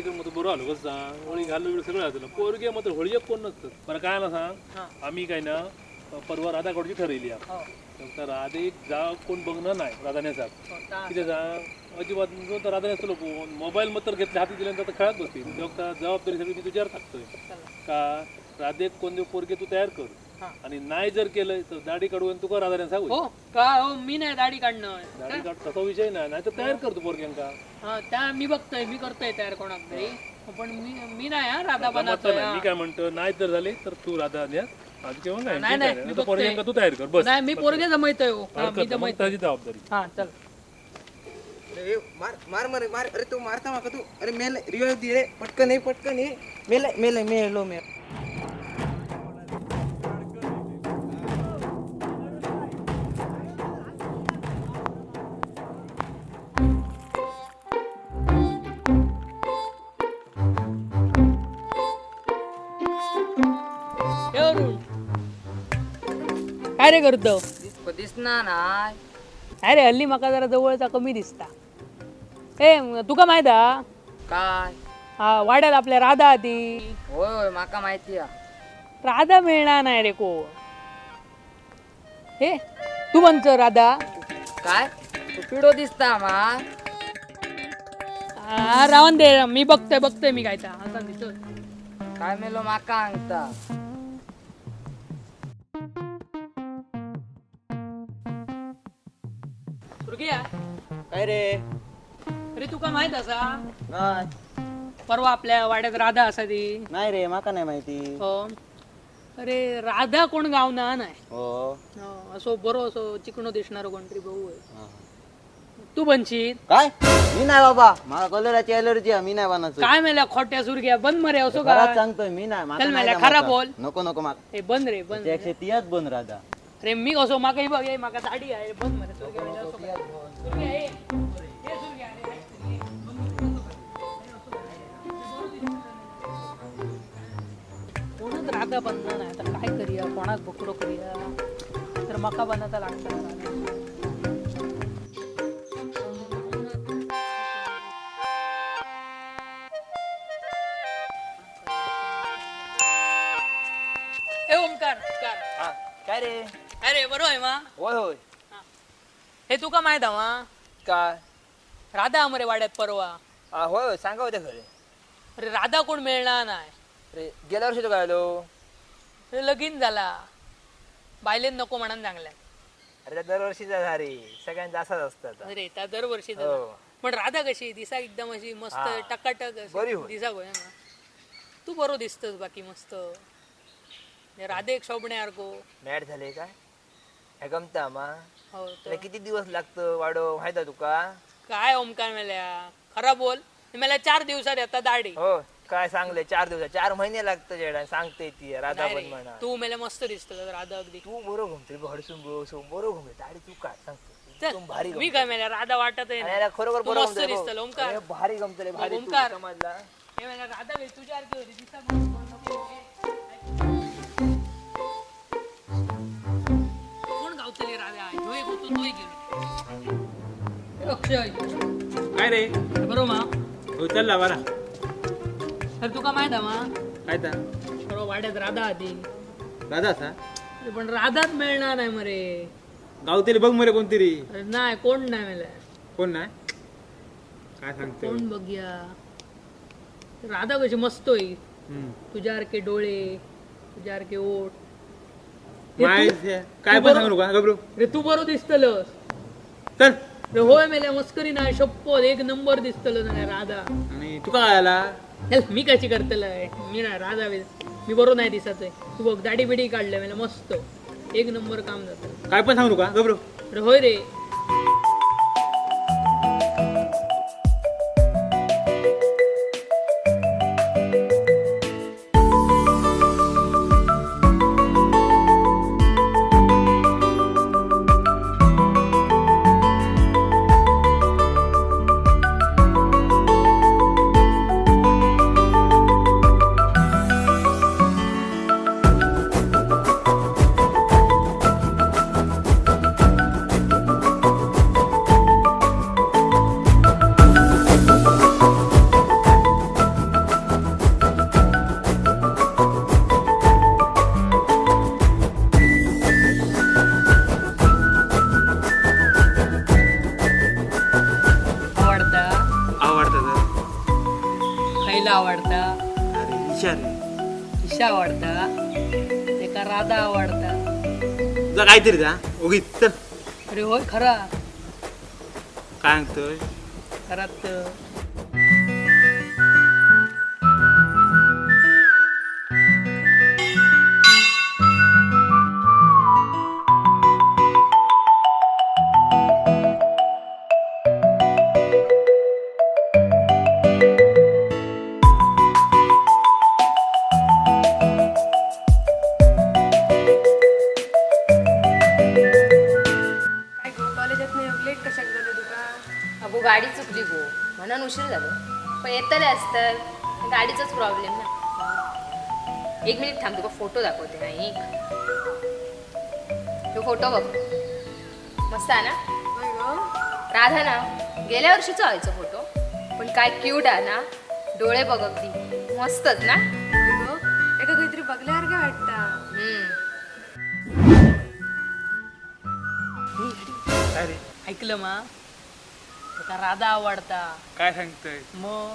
कार्यक्रम मात्र बरो आलो कसं सांग, होळी घालू बिळू सगळं जातलं. पोरगे मात्र होळी कोण नसतं. बरं काय आलं सांग, आम्ही काय ना परवा राधाकडची ठरवली आहे. तर राधे जा कोण बघणं नाही राधाने साहेब किती सांग अजिबात जो तर राधा नसतो कोण मोबाईल मात्र घेतले हाती दिल्यानंतर तर खेळत बसतील. तेव्हा जबाबदारी सगळी मी तुझ्यावर टाकतोय का राधे कोण देव पोरगे तू तयार कर आणि नाही जर केलं तर दाढी काढू आणि तुका राधाने सांगू. हो का? हो मी नाही दाढी काढणं. दाढी काढ तसा विषय नाही, नाही तर तयार कर तू पोरग्यांका. हा त्या मी बघतोय, मी करतोय तयार कोणाक तरी, पण मी मी नाही हा राधा बनवतोय. मी काय म्हणतो नाही तर झाले तर तू राधा न्या नाही नाही मी बघतोय. तू तयार कर बस. नाही मी पोरगे जमवतोय हो. मी जमवतोय जबाबदारी. हा चल. अरे मार मार मार मार, अरे तू मारता माका तू, अरे मेल रिवाइव दे रे पटकन, हे पटकन, हे मेल मेल मेलो मेल. काय रे करतो? दिसना नाय. अरे हल्ली माका जरा जवळचा कमी दिसता. ए तुका माहित हा? काय? हा वाड्यात आपल्या राधा ती. होय होय माका माहिती हा. राधा मिळणार नाही रे को. हे तू म्हणतो राधा काय तू पिडो दिसता मा. रावण दे, मी बघतोय बघतोय मी काय असा दिसतो. काय मेलो माका अंगता. काय रे? अरे तुका माहित असा नाही परवा आपल्या वाड्यात राधा असा ती. नाही रे माका नाही माहिती. हो अरे राधा कोण गावना नाही. हो असो बरो असो चिकणो दिसणारो कोणतरी भाऊ आहे. तू बनशीत? काय मी नाही बाबा, मला कलराची अलर्जी आहे, मी नाही बनायचो. काय मेल्या खोट्या सुरग्या बंद मरे असो खराच का? सांगतोय मी नाही, माका चल नाही मेल्या, जमायचं. खरा बोल. नको नको माका. ए बंद रे बंद. त्याच्यापेक्षा तियाच बन राधा. अरे मी कसो माका बघ, ए माका दाढी आहे बंद मरे सुरग्या मेल्या असो काय. सुरग्या ए ए सुरग्या अरे, ए, बंद कर, असो काय. अरे, असो काय. कोणच राधा बनणार नाही आता काय करूया, कोणाक बकरो करूया तर मका बनवता लागता. ए ओमकार ओमकार. काय रे? अरे बरो आहे मा. होय होय. हे तुका माहित हा? काय? राधा अमरे वाड्यात परवा. होय होय सांगा होते खरे. अरे राधा कोण मिळणार नाही. अरे गेल्या वर्षी तो काय आलो? अरे लगीन झाला, बायलेन नको म्हणून सांगल्या. अरे त्या दरवर्षीचा रे, सगळ्यांचा असाच असतात. अरे त्या दरवर्षी. हो. पण राधा कशी दिसा एकदम अशी मस्त टकाटक बरी होय. दिसा होय ना. तू बरो दिसतस बाकी मस्त. राधे एक शोभण्यासारखो. मॅड झाले काय हे गमता मा. हो त्याला किती दिवस लागतं वाडो माहित आहे तुका? काय ओमकार मेल्या खरा बोल, मला 4 दिवसात येता दाढी. हो काय सांगले 4 दिवसात, 4 महिने लागतं जेडा सांगते ती राधा नाही पण रे, म्हणा. तू मेल्या मस्त दिसतो राधा अगदी. तू बरो घुमते हडसून बसून बरो घुमते दाढी तू काय सांगतो चल एकदम भारी मी काय मेल्या राधा वाटत आहे आणि याला खरोखर तू बरं मस्त घुमतंय दिसतं भाऊ. ओमकार. अरे भारी गमतले भारी तू ओमकार. समजला. हे मेल्या राधा बाई तुझ्यासारखी होती दिसता. कोण गावतली राधा ह्यो एक होतो तोही गेलो. अक्षय काय रे? बरो मा. हो चल बरा. अरे तुका माहित आहे मा? काय ता? परवा वाड्यात राधा आधी. राधा असा? अरे पण राधाच मिळणार नाही मरे. गावतली बघ मरे कोणतरी. अरे नाही कोण नाही मेल्या. कोण नाही काय सांगते? कोण बघूया. राधा कशी मस्त होई, तुझ्यासारखे डोळे, तुझ्यासारखे ओठ. काय पण सांगू नका घबरू. रे तू बरो दिसतलस. चल. रे होय मेल्या मस्करी नाही, शप्पथ एक नंबर दिसतलं नाही राधा. आणि तुका काय आला? मी कशी करतलय, मी नाही राधा मी बरो नाही दिसत. तू बघ दाढी बिडी काढले मेल्या मस्त एक नंबर काम जात. काय पण सांगू नका घबरू. अरे होय रे. कशा आवडता? तेका राधा आवडता. तुझा काहीतरी जा ओगीच, चल. अरे होय खरा. काय सांगतोय? खरात. काय गो, कॉलेजात नाही लेट कशाक झालं तुका? अगो गाडी चुकली गो, म्हणून उशीर झालो. पण येतले असतं, गाडीचाच प्रॉब्लेम ना. एक मिनिट थांब, तुका फोटो दाखवते. हा एक तो फोटो बघ, मस्त आहे ना? होय गो. राधा ना गेल्या वर्षीचा व्हायचा फोटो, पण काय क्यूट आहे ना. डोळे बघ, अगदी मस्तच ना? होय गो, एका काहीतरी बघल्यासारखं वाटता. हम्म. काय रे? ऐकलं मा, तेका राधा आवडता. काय सांगतोय? मग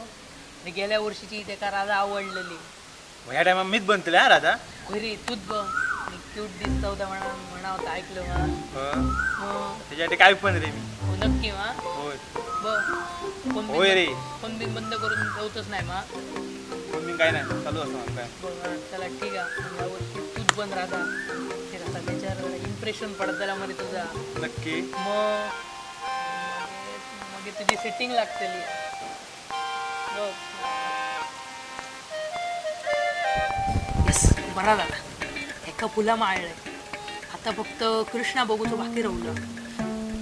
आणि गेल्या वर्षीची तेका राधा आवडलेली. मग ह्या टायमा मीच बनतले हा राधा. घरी तूच बघ, क्यूट दिसता होता म्हणा म्हणा होता, ऐकलं मा? हो. मग त्याच्यासाठी काय पण रे मी. हो नक्की मा. होय. बघ फोन बिन होय रे. फोन बिन बंद करून ठेवतच नाही मा? फोन बिन काय नाही, चालू असं मला काय. बघ हा, चला ठीक आहे, या वर्षी तूच बन राधा. ते कसा त्याच्यावर इम्प्रेशन पडत झाला मध्ये तुझा. नक्की. मग मग तुझी सेटिंग लागतली बघ. यस, बरा झाला, एका फुला माळलंय. आता फक्त कृष्णा बघूचं बाकी राहिलं.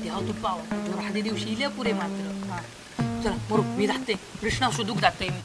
तेव्हा तू पाव तो राधे दिवशी इले पुरे मात्र. हा चला बरोबर, मी जाते कृष्णा शोधूक जाते मी.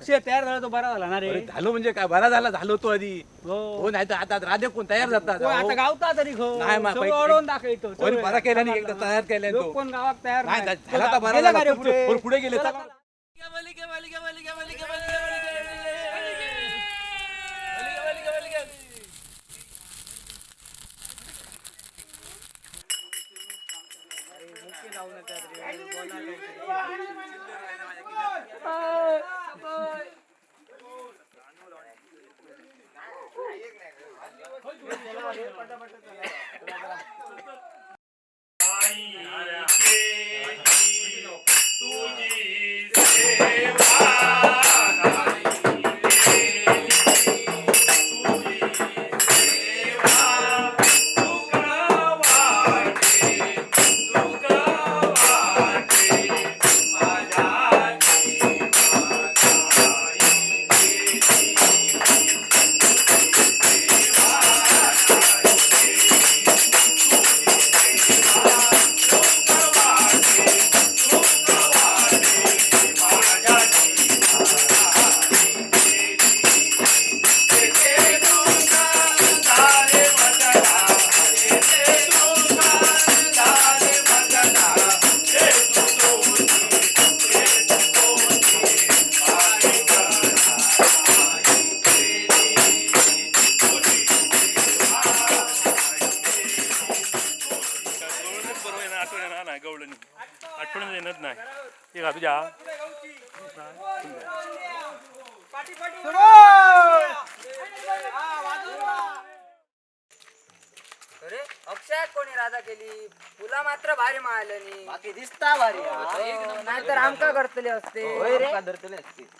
अक्षय तयार झाला तो बरा झाला ना रे. अरे झालो म्हणजे काय, बरा झाला झालो तो आधी. हो नाही तर आता राधे कोण तयार जातात. हो, आता गावता तरी खो. नाही, सगळं अडवून दाखवतो. होय, बरा केला नाही, एकदा तयार केला तो. लोक कोण गावात तयार नाही नाही. झाला तर बरा गेला झाला. का रे पुढे? पुढे पुढे गेले. चला. गवळणच बरोबर येणार, आठवण येणार नाही. गवळणी आठवण येणार नाही. एक हा तुझ्या अरे अक्षय कोणी राधा केली फुला मात्र भारी मारल्यानी. बाकी दिसता भारी. नाहीतर आमका करतले असते. होय रे, धरतले असते.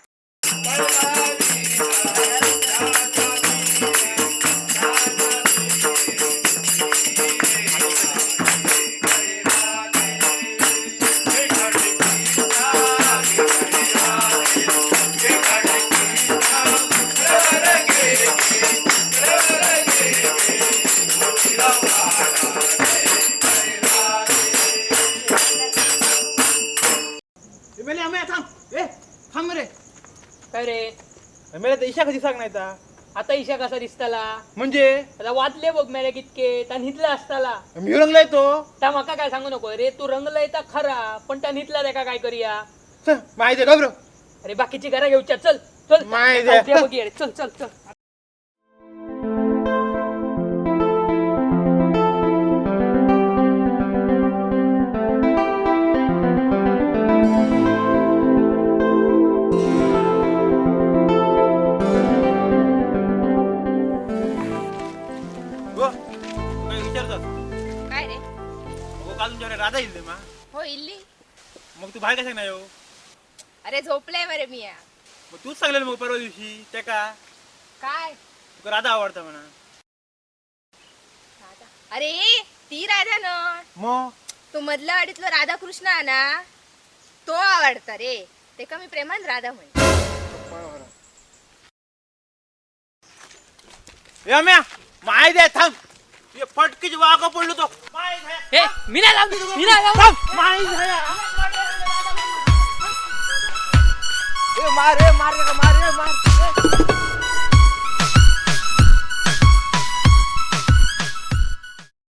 मेले आम्ही थांब, ए थांब रे. काय रे? मेले तर ईशा कधी सांग नाही ता. आता ईशा कसा दिसताला? म्हणजे आता वाजले बघ मेले कितके, त्या न्हिदला असताला. मी रंगलाय तो. त्या माका काय सांगू नको रे, तू रंगलाय तर खरा, पण त्या न्हिदला त्याका काय करूया? चल, माहिती आहे, घाबरू. अरे बाकीची घरा घेऊच्या, चल चल. माहिती आहे. उद्या बघूया रे. चल चल चल. हो, काय विचारतात? काय रे? अगो, काल तुमच्याकडे राधा येईल मा. हो इल्ली. मग तू बाहेर कशा नाही हो? अरे झोपलंय बरे मी या. मग तूच सांगलेलं मग परवा दिवशी त्या का काय? तुका राधा आवडता म्हणा. राधा? अरे ती राधा न. मग? तो मधल्या वाडीतलो राधा कृष्ण आहे ना, तो आवडता रे. ते का मी प्रेमान राधा म्हण. ए अम्या, माय दे थांब. ये फटकीच वाघ पडलो तो. माय दे. ए मी नाही लावली, मी नाही लावली. माय दे. ए मार रे, मार रे, मार रे, मार.